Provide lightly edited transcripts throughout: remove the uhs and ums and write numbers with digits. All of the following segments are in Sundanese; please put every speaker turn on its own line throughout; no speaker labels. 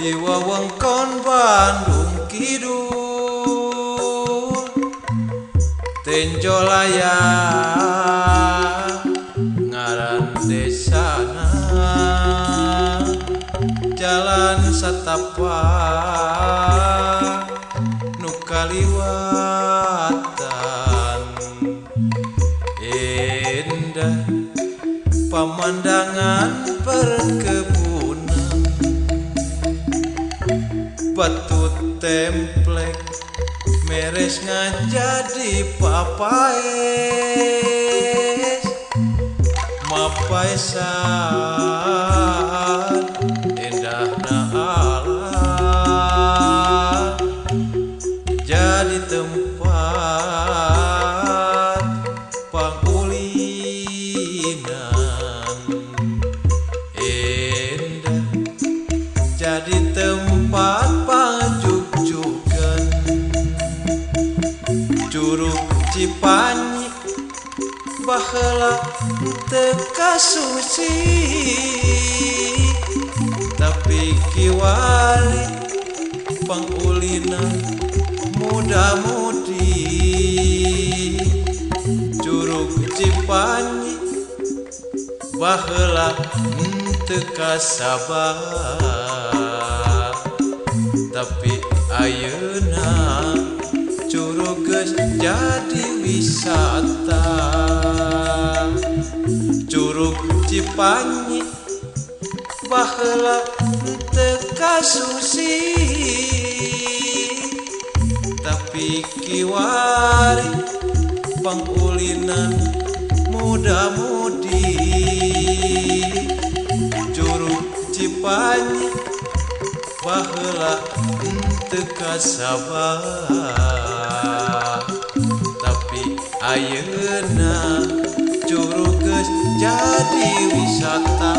Di wewengkon Bandung Kidul, Tenjolaya ngaran desana, jalan satapak nu kaliwatan. Indah pemandangan perkebunan, batu templek meres ngajadi papaes, mapaesan endahna alam, jadi tempat pangulinan. Indah jadi tempat panjugjugan. Curug Cipanyi baheula teu kasuci, tapi kiwari pangulinan muda-mudi. Curug Cipanyi baheula teu kasaba, tapi ayeuna curug geus jadi wisata. Curug Cipanyi baheula teu kasusi, tapi kiwari pangulinan muda-mudi. Curug Cipanyi baheula teu kasaba, tapi ayeuna curug geus jadi wisata.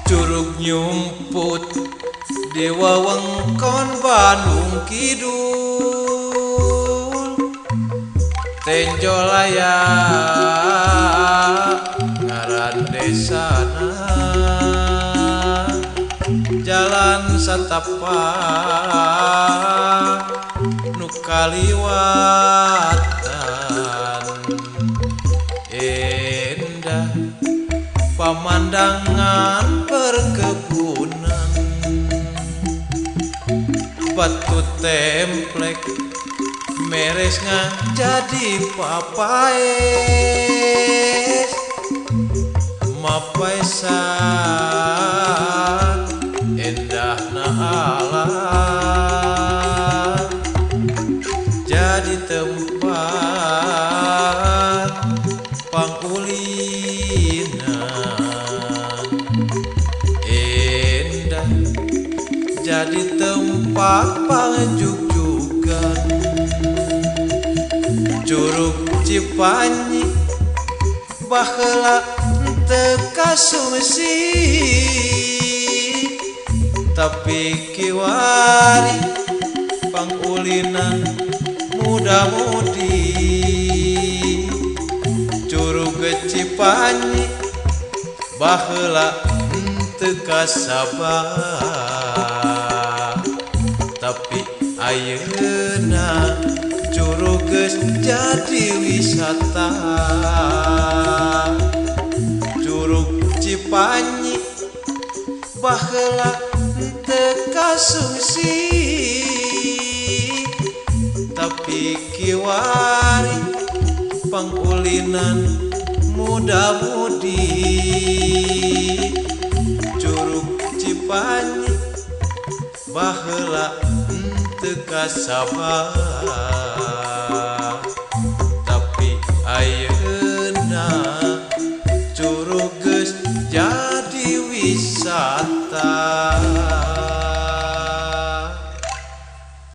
Curug Nyumput di wewengkon Bandung Kidul, Tenjolaya ngaran desana, jalan satapak nu kaliwatan. Indah pemandangan perkebunan, batu templek meres ngajadi papaes, mapaesan endahna alam, jadi tempat pangulinan. Indah jadi tempat panjugjugan. Curug Cipanyi baheula teu kasusi, tapi kiwari pangulinan muda-mudi. Curug Cipanyi baheula teu kasaba, tapi ayeuna curug geus jadi wisata. Curug Cipanyi baheula teu kasusi, tapi kiwari pangulinan muda-mudi. Curug Cipanyi baheula teu kasaba.